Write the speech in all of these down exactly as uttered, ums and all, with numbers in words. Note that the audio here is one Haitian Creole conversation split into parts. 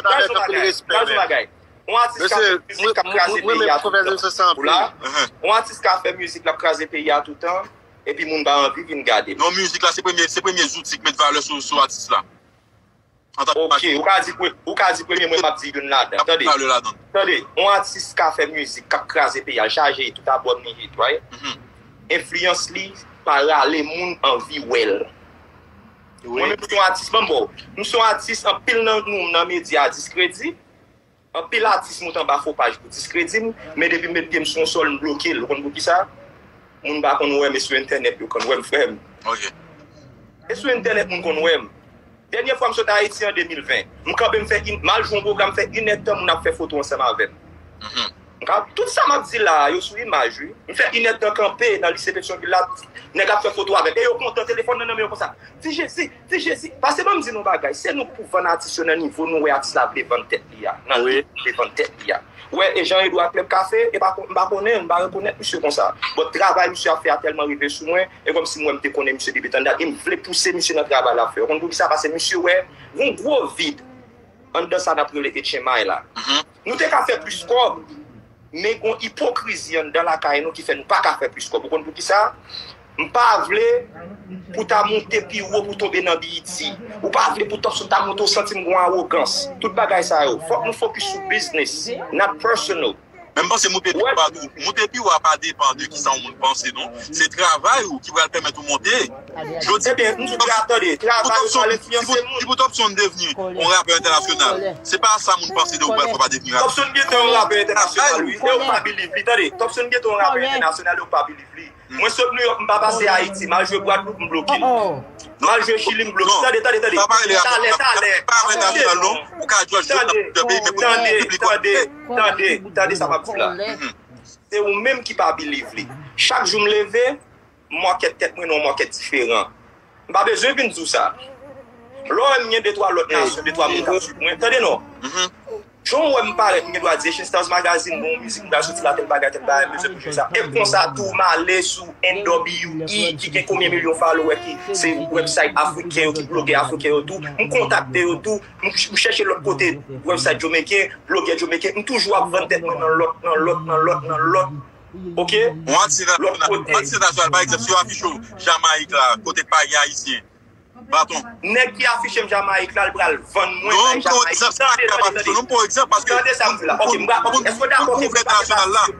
Gaz yon bagay, gaz yon bagay. On atis ka fè mizik k ap kraze peyi a tout tan. Ou la? On atis ka fè mizik l ap kraze peyi a tout tan, epi moun pa anvi vin gade. Non, mizik la, se premye, se premye zouti k met valè sou, sou atis la. Ok, ou ka di, ou ka di premye, mwen m ap di youn ladan. Tande, tande, on atis ka fè mizik k ap kraze peyi a, l chaje hit, tout album li hit, right? Enfliyans li pa rale moun anvi wè l. Mwen menm, m se yon atis, ban m ba w. M se yon atis, anpil nan nou nan medya a diskredi. Anpil atis moute anba fo paj pou diskredi m, men depi m met pye m sou yon sòl, m bloke l. Ou konn poukisa? Moun pa konn wè m, e sou entènèt yo konn wè m, frè m. E sou entènèt moun konn wè m. Dènye fwa m sot Ayiti an de mil ven, m kanpe, m fè in, m al jwe yon pwogram, fè inèdtan moun ap fè foto ansanm avè m. M ka, tout sa m ap di la a, yo sou imaj, wi. M fè inèdtan kanpe nan lise Petyonvil la, nèg ap fè foto avè m. E yo kontan, telefòn nan nan men yo konsa. Ti Jezi, Ti Jezi, pase ban m di nou bagay, se nou k pou vann atis yo nan nivo nou wè atis la vle vann tèt li a, nan nivo l vle vann tèt li a. Ou wè, e Jean Edouard Club Café, e pa, m pa konnen l, m pa rekonèt misye konsa. But travay misye ap fè a tèlman rive sou mwen, e kòmsi m wè m te konnen misye depi tan dat, e m vle pouse misye nan travay l ap fè. Ou konn poukisa? Pase misye wè yon gwo vid anndan sa n ap rele H M I la. Nou te ka fè plis kòb, men gon ipokrizi anndan lakay nou ki fè nou pa ka fè plis kòb. Ou konn poukisa? M pa vle pou ta moute pi wo pou tonbe nan B E T. Ou pa vle pou Topson ta moute, ou santi m gon awogans. Tout bagay sa yo. Fòk nou fokis sou business, not personal. Men m panse moute pi wo a tou. Moute pi wo a pa depann de kisa yon moun panse, non. Se travay ou ki pral pèmèt ou monte. Jodi, ebyen, m di w, tande, travay ou pral enfliyanse moun. Si pou Topson devni yon rapè entènasyonal, se pa sa moun panse de ou pral fè pa devni rapè. Topson gentan yon rapè entènasyonal, wi. E ou pa believe li, tande. Topson gentan yon rapè entènasyonal, e ou pa believe li. Mwen sot Nouyòk, m pa pase Ayiti, m al jwe Gwadloup, m bloke l. M al jwe Chili, m bloke l. Tande, tande, tande. Talè, talè. Tande, non. Tande, tande, tande, tande sa m ap di w la. Se ou menm ki pa believe li. Chak jou m leve, m market tèt mwen nan yon market diferan. M pa bezwen vin di w sa. Lè w wè m gen de twa lòt nasyon, de twa moun k ap swiv mwen, tande non. Jan w wè m parèt, m gen dwa di Asian Stars Magazine, bon, mizik m pral soti la, tèl bagay, tèl bagay, m bezwen pou jwe sa. E konsa tou, m ale sou N W E, ki gen konbyen milyon follower, ki se website afriken yo, ki blogè afriken yo tou. M kontakte yo tou, m, m chèche lòt kote, website jamaican, blogè jamaican, m toujou ap vann tèt mwen nan lòt, nan lòt, nan lòt, nan lòt. Ok? Yon atis entènasyonal, pa egzanp, si yo afiche w Jamayik la, kote k pa gen ayisyen, baton. Nèg ki afiche m Jamayik la, l pral vann mwen bay Jamayik. Tande, tande, tande. Tande sa m di la. Ok, m pa, ok, èske w dakò ke pou pakèt atis yo,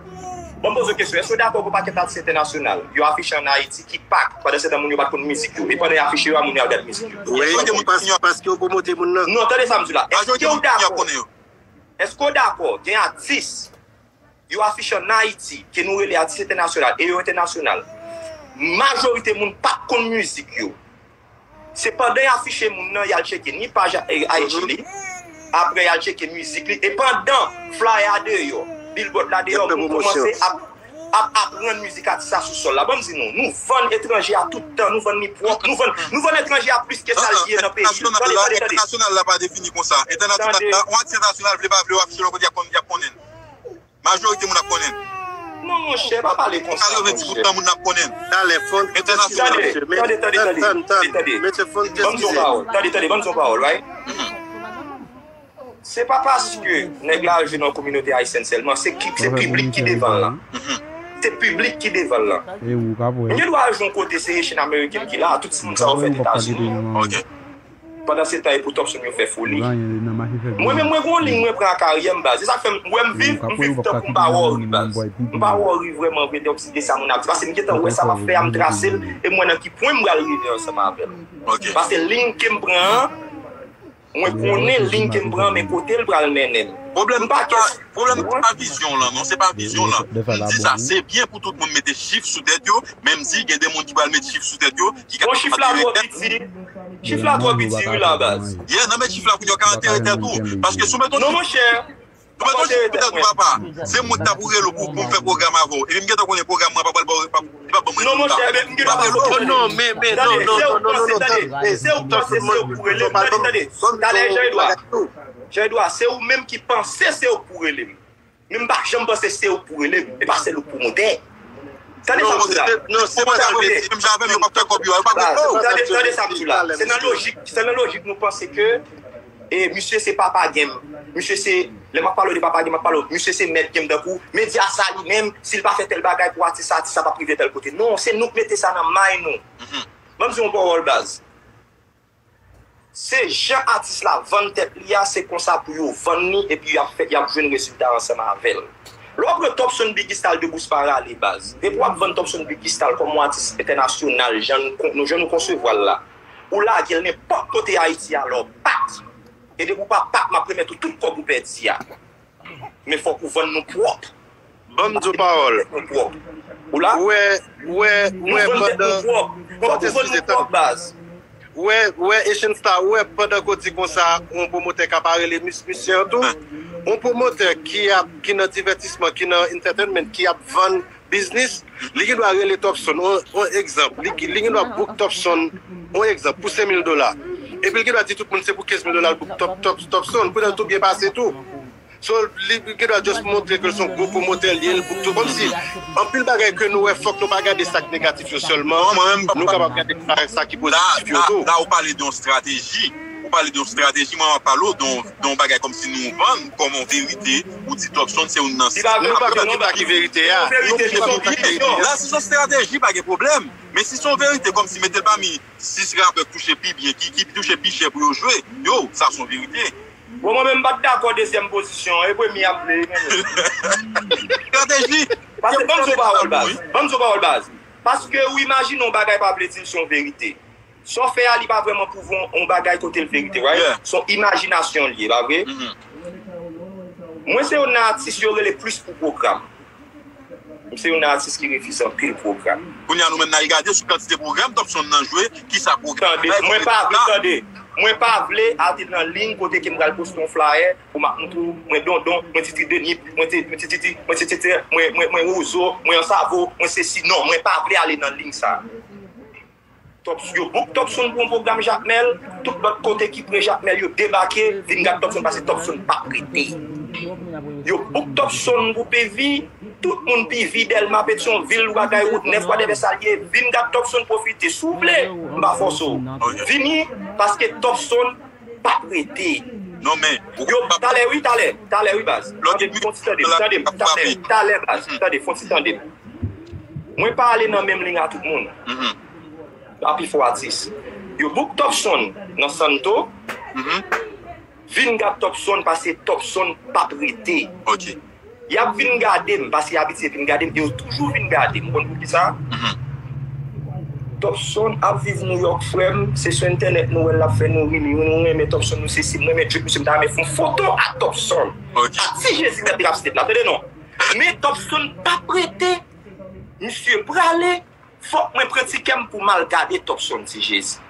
bon, m poze w kesyon, èske w dakò pou pakèt atis entènasyonal yo afiche ann Ayiti ki pa, pandan se tan moun yo pa t konn mizik yo, e pandan y afiche yo a, moun yo al gad mizik yo? Wi, paske yo pwomote moun nan. Non, tande sa m di la. Èske w dakò? Èske w dakò gen atis yo afiche ann Ayiti, ke nou rele atis entènasyonal, e yo entènasyonal, majorite moun pa t konn mizik yo. Se pandan y afiche moun nan, y al tcheke ni paj, eh, I G li, apre y al tcheke mizik li, e pandan flyer a deyò, billboard la deyò, moun kòmanse ap, ap aprann mizik atis la sou sòl la. Ban m di nou, nou vann etranje a tout tan, nou vann li pwòp, nou vann, nou vann etranje a plis ke sa l ye nan peyi. Tande, tande, tande. Entènasyonal la pa defini konsa. Entènasyonal la, yon atis entènasyonal vle pa vle, w afiche l yon kote, y ap konn, y ap konnen l. Majorite moun ap konnen l. Non, monchè, pa pale konsa, katrevenndis pou san moun ap konnen l. Talè, fò n presize, mesye. Tande, tande, tande, tande. Mesye, fò n presize. Ban m di yon pawòl. Tande, tande, ban m di yon pawòl, right? Se pa paske nèg la al jwe nan kominote ayisyèn sèlman, se ki, se piblik ki devan l lan. Se piblik ki devan l lan. M gen dwa al jwe yon kote, se Asian American ki la, tout moun sa yo fèt Etazini. Pandan se tan, e pou Topson yo fè foli. Mwen menm, mwen gen yon liy mwen pran ak karyè m, baz. Se sa k fè m, ou wè m viv, m viv tankou m pa worry, baz. M pa worry vrèman vre de sa moun ap di. Paske m gentan wè sa m ap fè a, m trase l, e m wè nan ki pwen m pral rive ansanm avè l. Paske liy ke m pran an, mwen konnen liy ke m pran, men kote l pral mennen m. Pwoblèm pa, pwoblèm pa vizyon w lan, non, se pa vizyon w lan. M di sa, se byen pou tout moun mete chif sou tèt yo, men m di, gen de moun ki pral met chif sou tèt yo, ki ka... Bon, chif la twò piti. Chif la twò piti, wi, la, baz. Yeah, nan met chif la pou yo ka antere tèt ou. Paske si w met yon... Non, monchè. Ou pa konn si poutèt ou papa, se mwen ki t ap rele w pou, pou m fè pwogram avè w. Epi m gentan konnen pwogram mwen pa pral ba w, pa, li p ap ban mwen rezilta. Non, monchè, men m gentan... Oh non, men, men, non, non, non, non, non, tande, se ou k panse se ou k pou rele m. Tande, tande, talè, Jean Edouard. Jean Edouard, se ou menm ki panse se ou k pou rele m. Men m pa janm panse se ou k pou rele m. E pa sèl ou k pwomotè. Tande sa m di w la. Non, se pa sa l vle di. Menm jan avè m, yo p ap fè kòb yo a, yo p ap fè kòb. Tande, tande sa m di w la. Se nan lojik, se nan lojik nou panse ke, e, misye se papa game. Misye se, lè m ap pale w de papa game, m ap pale w, misye se mèt game tankou, medya sa li menm, si l pa fè tèl bagay pou atis sa, atis sa p ap rive tèl kote. Non, se nou k mete sa nan may nou. Ban m di w yon pawòl, baz. Se jan atis la vann tèt li a, se konsa pou yo vann li, epi y ap fè, y ap jwenn rezilta ansanm avè l. Lè w ap wè Topson Biggy Star de Bous pa rale, baz. Depi w ap vann Topson Biggy Star kòm yon atis entènasyonal, jan nou kon-, nou, jan nou konsevwa l la, ou lage l nenpòt kote Ayiti a, lè w pat. E depi w pa pat, m ap remèt ou tout kòb ou pèdi a. Men fòk ou vann nou pwòp. Ban m di w pawòl. Ou la? Ou wè, ou wè, ou wè, pandan, fòk ou vann nou pwòp, baz. Ou wè, ou wè, Asian Star, ou wè, pandan ke w di konsa, yon pwomotè ka pa rele mis-, misye an tou. Yon pwomotè ki ap, ki nan divètisman, ki nan entertainment, ki ap vann biznis, li gen dwa rele Topson, yon, yon egzanp. Li, li gen dwa book Topson, yon egzanp, pou senk mil dola. Epi li gen dwa di tout moun se pou kenz mil dola l book Top, Top, Topson, pou tout byen pase tou. So, li gen dwa just montre ke l se yon gwo pwomotè, li ye, l book tou. Kòmsi, anpil bagay ke nou wè, fòk nou pa gade sa k negatif yo sèlman. Nou kapab gade sa, sa ki pozitif yo tou. La, la, la, ou pale de yon estrateji. Ou pale de yon estrateji, mwen, m ap pale w de yon, de yon bagay kòmsi nou vann kòm yon verite. Ou di Topson se youn nan... Nou pa konn ki pa ki verite a. Nou pa konn ki pa ki verite a. La, si se yon estrateji, pa gen pwoblèm. Men si se yon verite, kòmsi mete l pami sis rapè k touche pi byen, ki, ki touche pi chè pou yo jwe, yo, sa se yon verite. Bon, mwen menm, m pa t dakò dezyèm pozisyon an, e premye a m vle, men. Estrateji. Paske, ban m di w pawòl, baz. Ban m di w pawòl, baz. Paske ou imajine yon bagay pa vle di l se yon verite. Sa w fè a, li pa vrèman pwouve yon, yon bagay kote l verite, right? Se yon imajinasyon l ye, pa vre? Mwen se youn nan atis yo rele plis pou pwogram. M se youn nan atis ki refize anpil pwogram. Kounye a, nou menm n al gade sou kantite pwogram Topson nan jwe, kisa pwogram... Tande, mwen pa vle, tande. Mwen pa vle al te nan liy kote ke m pral poste yon flyer pou m ap montre w, mwen Dondon, mwen Titi Deni, mwen Ti-, mwen Tititi, mwen Tititi, mwen, mwen, mwen Wozo, mwen Ansavo, mwen sesi. Non, mwen pa vle ale nan liy sa. Tops-, yo book Topson pou yon pwogram Jakmèl, tout lòt kote ki pre Jakmèl, yo debake, vin gad Topson, paske Topson p ap rete. Yo book Topson pou P V, tout moun P V, Dèlma, Petyonvil, bagay, Wout Nèf, whatever sa l ye, vin gad Topson, pwofite. Si w vle, m pa fòse w. Vini, paske Topson p ap rete. Non, men, yo, talè, wi, talè, talè, wi, baz. Tande, fon ti tande m, tande m, talè, talè, baz, tande, fon ti tande m. Mwen pa ale nan menm liy a tout moun. Nan pifò atis. Yo book Topson nan Santo. Vin gad Topson, paske Topson p ap rete. Y ap vin gade m, paske y abitye vin gade m, e yo toujou vin gade m. Ou konn poukisa? Topson ap viv Nouyòk, frè m, se sou entènèt nou wè l, l ap fè nou ri, nou renmen Topson, nou sesi, m renmen joke misye, m ta renmen fè yon foto ak Topson. Ak Ti Jezi nan Trap State la, tande non. Men Topson p ap rete, misye prale, fòk mwen pran ti kè m pou m al gade Topson, Ti Jezi.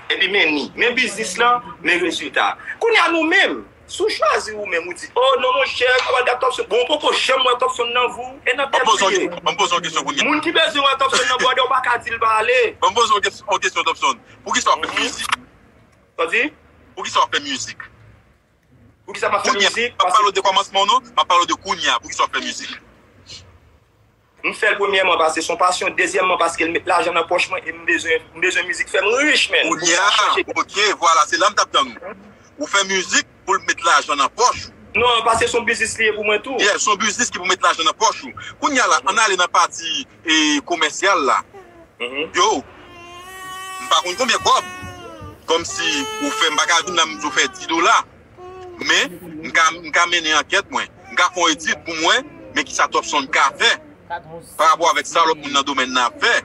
Epi men ni, men biznis lan, men rezilta. Kounye a nou menm, Si w chwazi ou menm, ou di, oh non, monchè, m ap gad Topson. Bon, ou poko janm wè Topson nan vi w, e nan tèt ou li ye. Ban m poze yon kesyon kounye a. Moun ki bezwen wè Topson nan bòdè, ou pa ka di l pa ale. Ban m poze yon kes- yon kesyon, Topson. Poukisa w ap fè mizik? Sa w di? Poukisa w ap fè mizik? Poukisa m ap fè mizik? M ap pale w de kòmansman w non, m ap pale w de kounye a. Poukisa w ap fè mizik? M fè l premyèman paske se yon pasyon, dezyèmman paske l met lajan nan pòch mwen e m bezwen, m bezwen mizik fè m rich, man. Kounye a, ok, vwala, se la m t ap tann ou. Ou fè mizik pou l met lajan nan pòch ou. Non, paske se yon biznis li ye pou mwen tou. Yeah, se yon biznis ki pou met lajan nan pòch ou. Kounye a la, ann ale nan pati e, komèsyal la. Yo, m pa konn konbyen kòb. Kòmsi ou fè, m pa ka vin la m di w fè dis dola. Men, m ka, m ka mennen ankèt mwen. M ka fè yon etid pou m wè, men kisa Topson ka fè pa rapò avèk sa lòt moun nan domèn nan ap fè.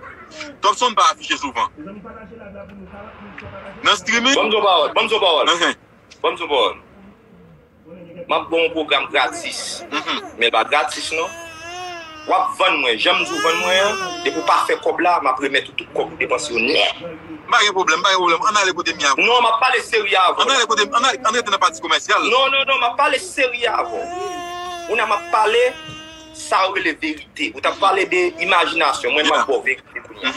Topson pa afiche souvan. Nan streaming. Ban m di w pawòl, ban m di w pawòl. Ban m di w pawòl. M ap ba w yon pwogram gratis. Men l pa gratis non. W ap vann mwen, jan m di w vann mwen an, depi w pa fè kòb la, m ap remèt ou tout kòb ou depanse yo nèt. M pa gen pwoblèm, m pa gen pwoblèm. Ann ale kote m ye avè w. Non, m ap pale serye avè w. Ann ale kote m, ann ale, ann rete nan pati komèsyal. Non, non, non, m ap pale serye avè w. Kounye a m ap pale sa yo rele verite. Ou t ap pale de imajinasyon, mwen m ap ba w verite kounye a.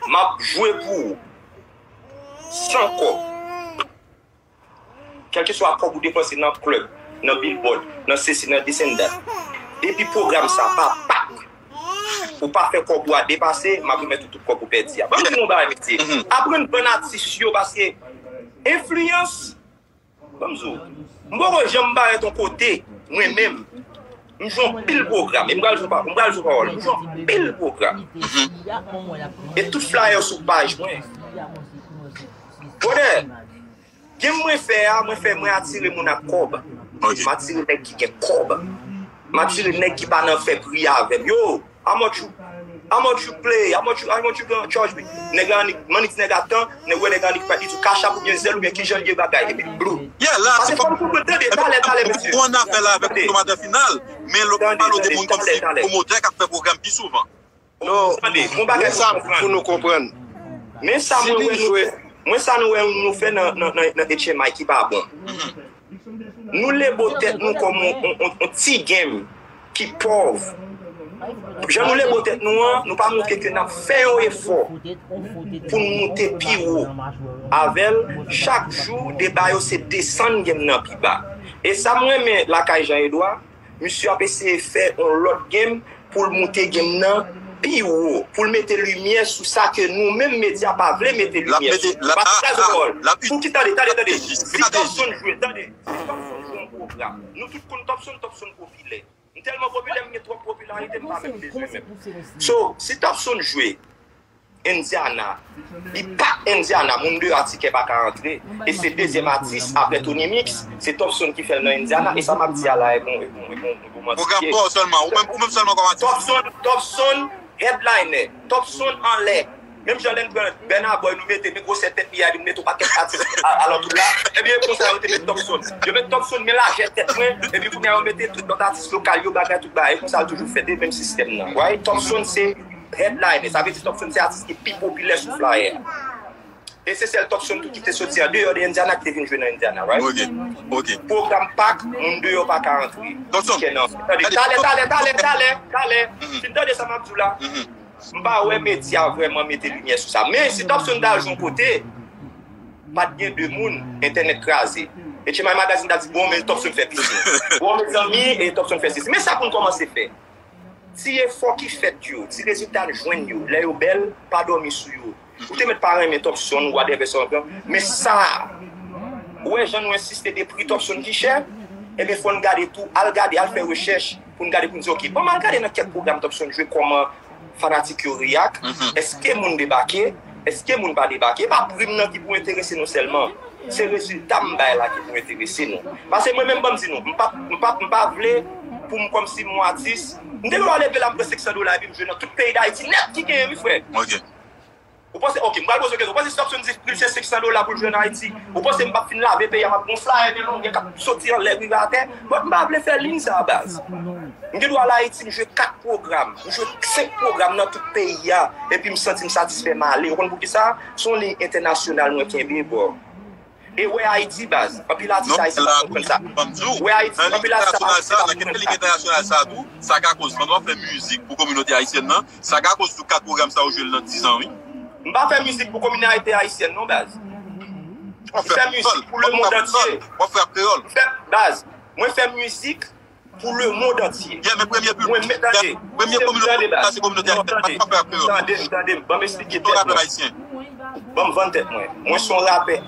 M ap jwe pou ou san kòb. Kèlkeswa kòb ou depanse nan klèb, nan billboard, nan sesi, nan this and that. Depi pwogram sa pa pak, ou pa fè kòb ou a depase, m ap remèt ou tout kòb ou pèdi a. Ban m di nou yon bagay, mesye. Aprann bann atis yo, paske enfliyans, ban m di w, m poko janm parèt yon kote, mwen menm. M jwe anpil pwogram, e m pral jwe pa-, m pral jwe pawòl. M jwe anpil pwogram. E tout flyer sou paj mwen. Brother, game mwen fè a, mwen fè mwen atire moun ak kòb. M atire nèg ki gen kòb. M atire nèg ki pa nan fè pri avè m. Yo, how much you, how much you play? How much you, how much you gonna charge me? Nèg la annik, m annik nèg a tan, nèg wè nèg la annik pa ditou, Cash App oubyen Zelle oubyen kijan l ye bagay, epi blou. Yeah, la, se fò m konprann, tande, talè, talè, mesye. Ou an afè la avèk konsomatè final, men lè w pale de moun kòmsi pwomotè k ap fè pwogram pi souvan. Non, men sa pou nou konprann. Men sa mwen wè nou fè, mwen sa nou wè nou fè nan, nan, nan, nan H M I ki pa bon. Nou lebo tèt nou kòm on, on, on, on ti game ki pòv. Jan nou lebo tèt nou an, nou pa montre ke n ap fè yon efò pou n moute pi wo. Avè l, chak jou, deba yo se desann game nan pi ba. E sa m renmen lakay Jean Edouard, misye ap eseye fè yon lòt game pou l moute game nan pi wo, pou l mete limyè sou sa ke nou menm medya pa vle mete limyè sou. Paske, tande, tande, tande, si Topson jwe, tande, si Topson jwe yon pwogram, nou tout konn Topson, Topson popilè. M tèlman popilè, m gen twòp popilarite, m pa menm bezwen menm. So, si Topson jwe, Indiana. Li pa Indiana, moun deyò a tikè pa ka antre. E se dezyèm atis, apre Tony Mix, se Topson ki fè l nan Indiana. E sa m ap di a la, e bon, e bon, e bon, e bon, m antiye. Pwogram pa w sèlman, ou menm, ou menm sèlman kòm atis. Topson, Topson, headliner. Topson anlè. Menm jan lè n pran Burna Boy, nou mete, men gwosè tèt li a, epi nou mete yon pakèt atis a-, alantou la. Ebyen, e konsa yo te met Topson. Yo met Topson, men lajè tèt mwen, epi kounye a yo mete tout lòt atis lokal yo, bagay, tout bagay. E konsa yo toujou fè, de menm sistèm nan. Right? Topson se headliner, sa vle di Topson se atis ki pi popilè sou flyer. E se sèl Topson tou ki te soti andeyò de Indiana ki te vin jwe nan Indiana, right? Ok, ok. Pwogram pak, moun deyò pa ka antre. Topson. Tikè nan. Tande, talè, talè, talè, talè, talè. Fin tande sa m ap di w la. M pa wè medya vrèman mete limyè sou sa. Men si Topson t al jwe yon kote, pa t gen de moun, entènèt kraze. H M I Magazine ta di, bon, men Topson fè piscine. Bon, mezanmi, e Topson fè sesi. Men sa pou n kòmanse fè. Ti efò ki fèt yo, ti rezilta n jwenn yo, lè yo bèl, pa dòmi sou yo. Ou te mèt pa renmen Topson, whatever sa w ap pran, men sa, ou wè jan nou ensiste de pri Topson ki chè, ebyen fò n gade tou, al gade, al fè rechèch pou n gade pou n di, ok, ban m al gade nan kèk pwogram Topson jwe kòman fanatik yo react, èske moun debake, èske moun pa debake, e pa pri m nan ki pou enterese nou sèlman. Se rezilta m bay la ki pou enterese nou. Paske mwen menm, ban m di nou, m pa, m pa, m pa vle pou m kòmsi m yon atis. M te dwe leve la, m pran senk san dola epi m jwe nan tout peyi Dayiti nèt ki genyen, wi, frè. Ok. Ou panse, ok, m pral poze w kesyon. Ou panse si Topson di pri l se senk san dola pou l jwe nan Ayiti, ou panse m p ap fin lave peyi a, m ap gon flyer de longè k ap soti anlè rive atè? But m pa vle fè liy sa a, baz. M gen dwa al Ayiti, m jwe kat pwogram, m jwe senk pwogram nan tout peyi a, epi m santi m satisfè, m ale. Ou konn poukisa? Se yon liy entènasyonal mwen kenbe, bro. E wè Ayiti, baz. Anpil atis ayisyen pa konprann sa. Wè Ayiti, anpil atis ayisyen pa konprann sa. Nan lig entènasyonal sa tou, sa ka koz pandan w ap fè mizik pou kominote ayisyèn nan, sa ka koz tou kat pwogram sa yo jwe l nan diz an, wi. M pa fè mizik pou kominote ayisyèn non, baz. M fè mizik pou le monde entier. W ap fè ap kreyòl. M fè, baz, mwen fè mizik pou le monde entier. Yeah, men premye piblik, premye kominote sa se kominote ayisyèn, pa fè ap kreyòl. Tande m, tande m, ban m eksplike tèt mwen. Ban m vann tèt mwen. Mwen se yon rapè